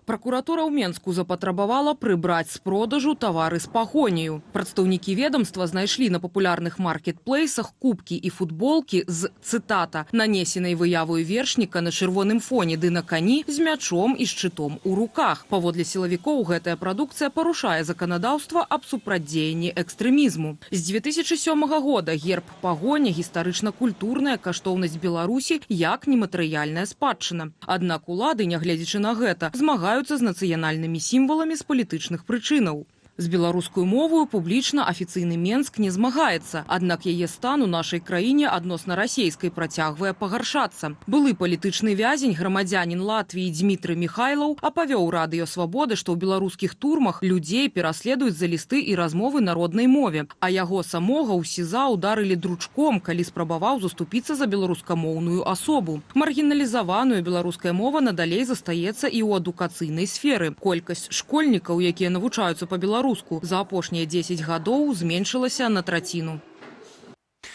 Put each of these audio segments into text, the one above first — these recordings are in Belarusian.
Пракуратура ў Менску запатрабавала прыбраць з продажу тавары з Пагоняю. Прадстаўнікі ведомства знайшлі на папулярных маркетплейсах кубкі і футболкі з, цытата, «нанесенай выявою вершніка на чырвоным фоне ды на кані з мячом і шчытом у руках». Паводле сілавікоў, гэтая прадукцыя парушае заканадаўства аб супрацьдзеянні экстрэмізму. З 2007 года герб Пагоня — гістарычна-культурная каштоўнасць Беларусі як нематэрыяльная спадчына. Аднак улады, нягледзячы на гэта, змагаюцца з нацыянальнымі сімваламі з палітычных прычынаў. З беларускую моваю публічна афіцыйны Менск не змагаецца, аднак яе стан у нашай краіне адносна расейскай працягвае пагаршацца. Былы палітычны вязень, грамадзянін Латвіі Дзмітрый Міхайлаў апавёў Радыё Свабоды, што ў беларускіх турмах людзей пераследуюць за лісты і размовы на роднай мове, а яго самога ў СІЗА ударылі дручком, калі спрабаваў заступіцца за беларускамоўную асобу. Маргіналізаваную беларуская мова надалей застаецца і ў адукацыйнай сферы. Колькасць школьнікаў, якія навучаюцца па-беларуску, за апошнія 10 гадоў зменшылася на траціну.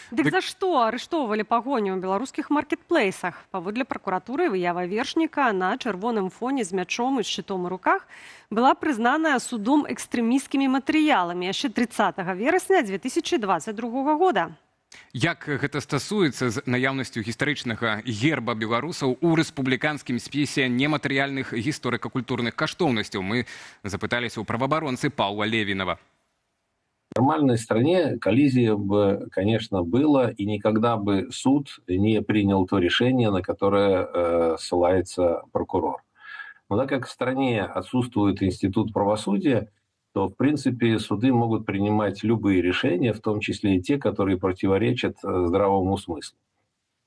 Дык за што арыштоўвалі Пагоню ў беларускіх маркетплейсах? Паводле пракуратуры, выява вершніка на чырвоным фоне з мячом і шчытом у руках была прызнаная судом экстрэмісцкімі матэрыяламі яшчэ 30 верасня 2022 года. Як гэта стасуецца з наяўнасцю гістарычнага герба беларусаў у рэспубліканскім спісе нематэрыяльных гісторыка-культурных каштоўнасцяў, мы запыталіся ў праваабаронцы Паўла Левінава. В нормальной стране коллизия бы, конечно, была, и никогда бы суд не принял то решение, на которое ссылается прокурор. Но так как в стране отсутствует институт правосудия, то, в принципе, суды могут принимать любые решения, в том числе и те, которые противоречат здравому смыслу.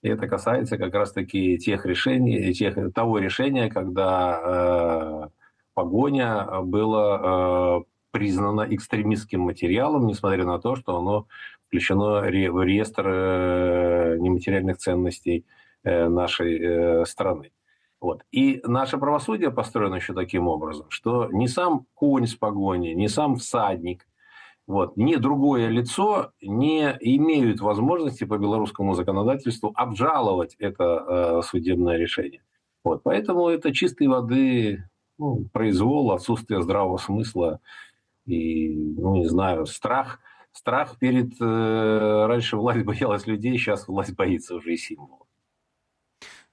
И это касается как раз-таки тех решений, того решения, когда Погоня была признана экстремистским материалом, несмотря на то, что оно включено в реестр нематериальных ценностей нашей страны. Вот. И наше правосудие построено еще таким образом, что ни сам конь с погони, ни сам всадник, вот, ни другое лицо не имеют возможности по белорусскому законодательству обжаловать это судебное решение. Вот. Поэтому это чистой воды, ну, произвол, отсутствие здравого смысла и, ну, не знаю, страх. Страх перед... Раньше власть боялась людей, сейчас власть боится уже и символов.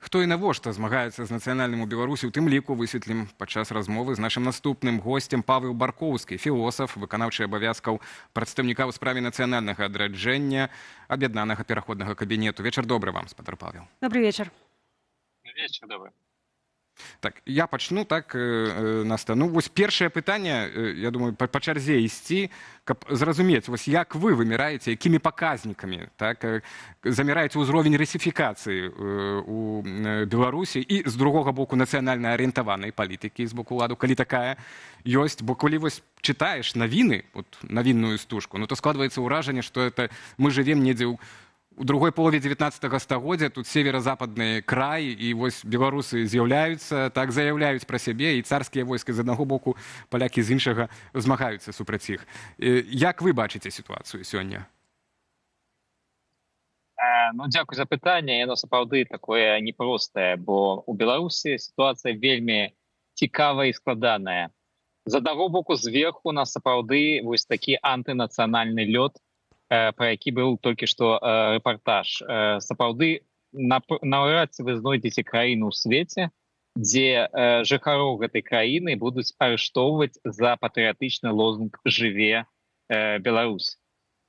Хто і навошта змагаецца з нацыянальным у Беларусі, у тым ліку высветлім падчас размовы з нашым наступным госцем. Павел Баркоўскі, філосаф, выканаўчы абавязкаў прадстаўніка ў справе нацыянальнага адраджэння Аб'яднанага пераходнага кабінету. Вечар добры вам, спадар Павел. Добрый вечер. Вечер добрый. Так, я пачну, так, Наста. Ну, вось першае пытанне, я думаю, па чарзе ісці, каб зразумець, вось як вы вымяраеце, якімі паказнікамі, так, замяраеце ўзровень русіфікацыі у Беларусі і, з другога боку, нацыянальна арыентаванай палітыкі з боку ўладу, калі такая ёсць, бо калі вось чытаеш навіны, вот, навінную стужку, ну, то складваецца ўражанне, што это мы жывем недзе ў другой палове 19 стагоддзя, тут северо-западны край, і вось беларусы з'яўляюцца, так, заяўляюць пра сябе, і царскія войскі з аднаго боку, палякі з іншага змагаюцца супраць іх. Як вы бачыце сітуацыю сёння? Ну, дзякуй за пытанне. Яно сапраўды такое непростае, бо у Беларусі сітуацыя вельмі цікавая і складаная. З аднаго боку, зверху у нас сапраўды вось такі антынацыянальны лёд, пра які быў толькі што рэпартаж. Сапраўды, наўрад ці вы знойдзеце краіну ў свеце, дзе жыхароў гэтай краіны будуць арыштоўваць за патрыятычны лозунг «Жыве Беларусь».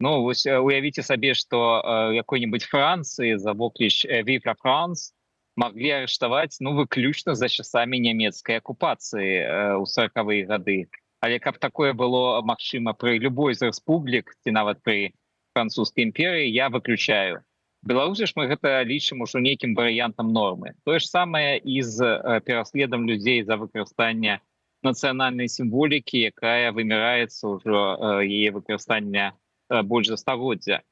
Ну вось уявіце сабе, што якой-нибудь Францыі за вокліч «Vive la France» маглі арыштаваць, ну, выключна за часамі нямецкай акупацыі ў 40-выя гады. Але каб такое было магчыма пры любой з рэспублік ці нават пры Французскай імперыі, я выключаю. Беларусі ж мы гэта лічым ужо нейкім варыянтам нормы. Тое ж самае і з пераследам людзей за выкарыстанне нацыянальнай сімволікі, якая выміраецца ўжо, яе выкарыстання, больш за стагоддзя.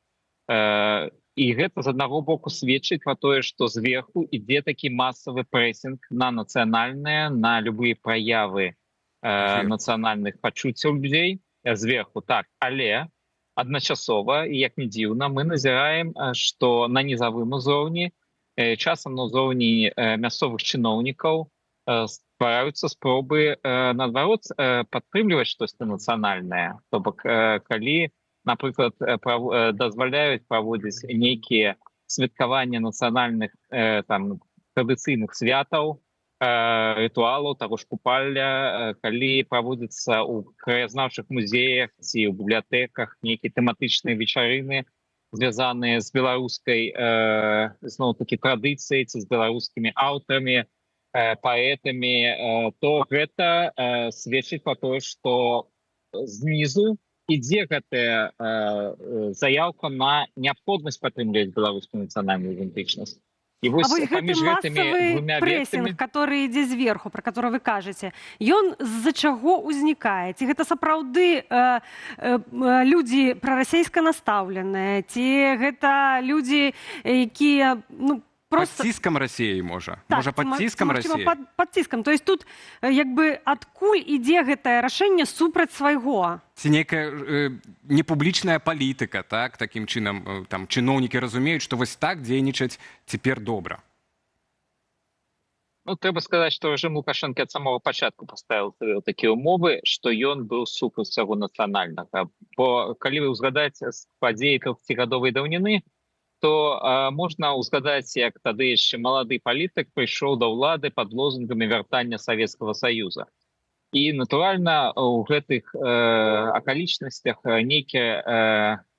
І гэта, з аднаго боку, сведчыць пра тое, што зверху ідзе такі масавы прэсінг на нацыянальныя, на любыя праявы нацыянальных пачуццяў людзей зверху, так. Але адначасова, і як не дзіўна, мы назіраем, што на нізавым узроўні, часам на ўзроўні мясцовых чыноўнікаў, ствараюцца спробы наадварот падтрымліваць штосьці нацыянальнае. То бок калі, напрыклад, дазваляюць праводзіць нейкія святкаванні нацыянальных там традыцыйных святаў, рытуалаў, таго ж Купалля, калі праводзіцца ў краязнаўчых музеях ці ў бібліятэках нейкія тэматычныя вечарыны, звязаныя з беларускай зноў-такі традыцыяй ці з беларускімі аўтарамі, паэтамі, то гэта сведчыць пра тое, што знізу ідзе гэтая заявка на неабходнасць падтрымліваць беларускую нацыянальную ідэнтычнасць. І А вось вось гэты паміж гэтымі масавы двумя прэсінг, вектамі который ідзе зверху, про который вы кажаце, ён з-за чаго ўзнікае? Ці гэта сапраўды людзі прарасейска настаўленыя, ці гэта людзі, якія, ну, просто Пад ціскам Расіі, можа? Так, Можа, пад ці ціскам ці, магчыма, Расіі? Пад ціскам. То есть тут як бы адкуль ідзе гэтае рашэнне супраць свайго? Ці нейкая непублічная палітыка, так, такім чынам там чыноўнікі разумеюць, што вось так дзейнічаць цяпер добра. Ну, трэба сказаць, што рэжым Лукашэнкі ад самога пачатку паставіў сабе такія ўмовы, што ён быў супраць усяго нацыянальнага. Бо калі вы ўзгадаць з падзеі 30-гадовай даўніны, то можна ўзгадаць, як тады яшчэ малады палітык прыйшоў да ўлады пад лозунгамі вяртання Савецкага Саюза. І, натуральна, у гэтых акалічнасцях нейкі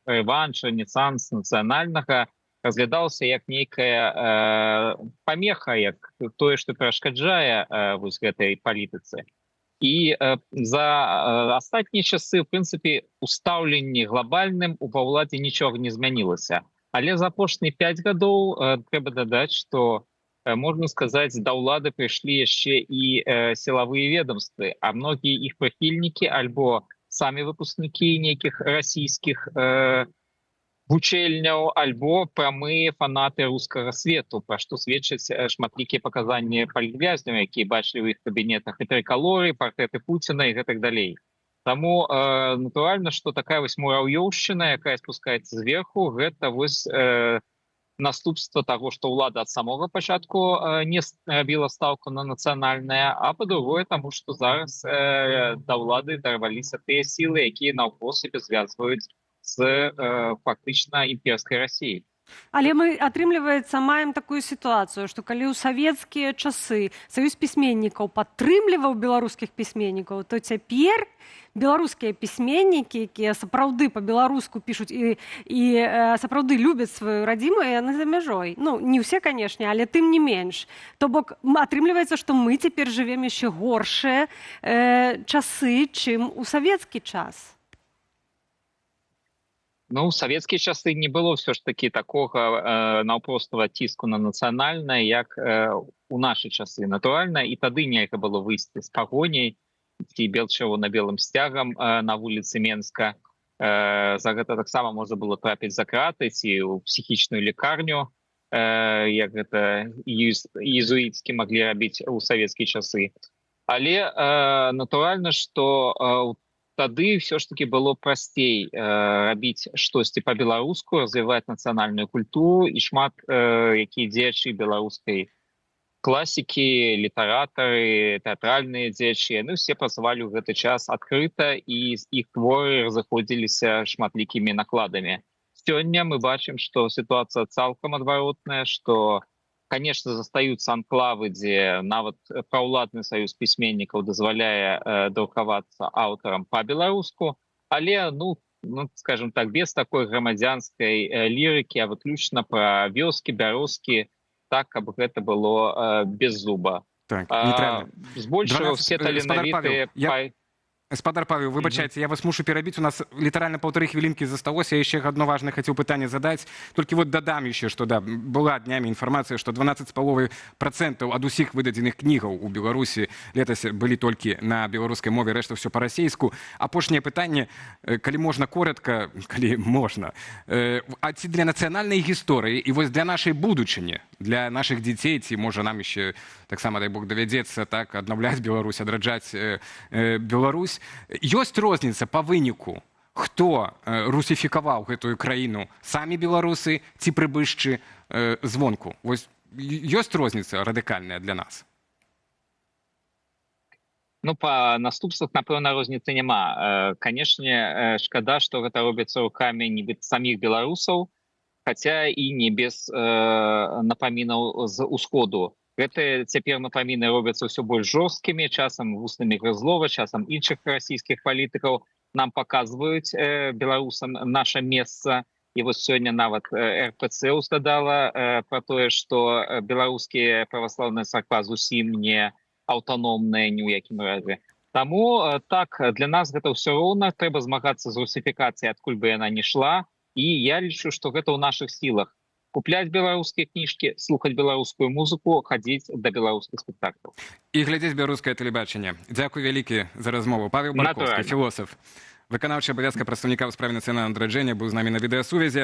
рэванш, рэнесанс нацыянальнага разглядаўся як нейкая памеха, як тое, што перашкаджае вось гэтай палітыцы. І за астатнія часы, в прынцыпе, у стаўленні глобальным у ва ўладзе нічога не змянілася. Але за апошнія 5 гадоў трэба дадаць, што можна сказаць, да ўлады прыйшлі яшчэ і сілавыя ведомствы, а многія іх прыхільнікі альбо самі выпускнікі нейкіх расійскіх вучэльняў, альбо прамыя фанаты рускага свету, пра што сведчаць шматлікія паказанні палітвязняў, якія бачылі ў іх кабінетах і трыкалоры, партрэты Пуціна і гэтак далей. Таму натуральна, што такая вось мураўёўшчына, якая спускаецца зверху, гэта вось наступства таго, што ўлада ад самога пачатку не рабіла стаўку на нацыянальнае, а па-другое, таму што зараз да ўлады дарваліся тыя сілы, якія наўпрост сябе звязваюць з фактычна імперскай Расіяй. Але мы, атрымліваецца, маем такую сітуацыю, што калі ў савецкія часы Саюз пісьменнікаў падтрымліваў беларускіх пісьменнікаў, то цяпер беларускія пісьменнікі, якія сапраўды па-беларуску пішуць і сапраўды любяць сваю радзіму, яны за мяжой. Ну, не ўсе, канешне, але тым не менш. То бок атрымліваецца, што мы цяпер жывем яшчэ горшыя часы, чым у савецкі час. Ну, у савецкія часы не было ўсё ж такі такога наўпростага ціску на нацыянальнае, як у нашы часы. Натуральна, і тады нельга было выйсці з Пагоняй ці бел-чырвона-белым сцягам на вуліцы Менска. За гэта таксама можна было трапіць за краты ці ў псіхічную лекарню, як гэта езуіцкі маглі рабіць у савецкія часы. Але натуральна, што тады ўсё ж таки было прасцей рабіць штосьці па-беларуску, развіваць нацыянальную культуру, і шмат якія дзеячы беларускай класікі, літаратары, тэатральныя дзеячы, яны ўсе працавалі ў гэты час адкрыта, і з іх творы разыходзіліся шматлікімі накладамі. Сёння мы бачым, што сітуацыя цалкам адваротная, што, конечно, застаюцца анклавы, дзе нават праўладны Саюз пісьменнікаў дазваляе друкавацца аўтарам па-беларуску, але, ну, скажем так, без такой грамадзянскай лірыкі, а выключна пра вёскі, бярозкі, так, каб гэта было без зуба. Так, нейтральна. Збольшага 12, все спадар Павел, таленавітыя Спадар Павел, выбачайце, я вас мушу перабіць, у нас літаральна паўтары хвілінкі засталося, я яшчэ адно важнае хацеў пытанне задаць. Толькі вот дадам яшчэ, што да, была днямі інфармацыя, што 12,5% ад усіх выдадзеных кнігаў у Беларусі летась былі толькі на беларускай мове, рэшта ўсё па-расейску. Апошняе пытанне, калі можна коротка, калі можна. А ці для нацыянальнай гісторыі і вось для нашай будучыні, для нашых дзяцей, ці можа нам яшчэ таксама, дай Бог, давядзецца так аднаўляць Беларусь, адраджаць Беларусь, ёсць розніца па выніку, хто русіфікаваў гэтую краіну, самі беларусы ці прыбышчы звонку? Вось ёсць розніца радыкальная для нас? Ну, па наступствах, напэўна, розніцы няма. Канешне, шкада, што гэта робіцца рукамі нібыта саміх беларусаў, хаця і не без напамінаў з усходу. Гэтыя цяпер напаміны робяцца ўсё больш жорсткімі, часам вуснамі Грызлова, часам іншых расійскіх палітыкаў. Нам паказваюць, беларусам, наша месца. І вось сёння нават РПЦ узгадала пра тое, што беларускія праваслаўная царква зусім не аўтаномная ні ў якім разе. Таму так, для нас гэта ўсё роўна, трэба змагацца з русіфікацыяй, адкуль бы яна не шла. І я лічу, што гэта ў нашых сілах: купляць беларускія кніжкі, слухаць беларускую музыку, хадзіць да беларускіх спектакляў. І глядзець беларускае тэлебачанне. Дзякуй вялікі за размову. Павел Баркоўскі, Натуральна. філосаф, выканаўчы абавязка прадстаўніка ў справе нацыянальнага адраджэння, быў з намі на відэасувязі.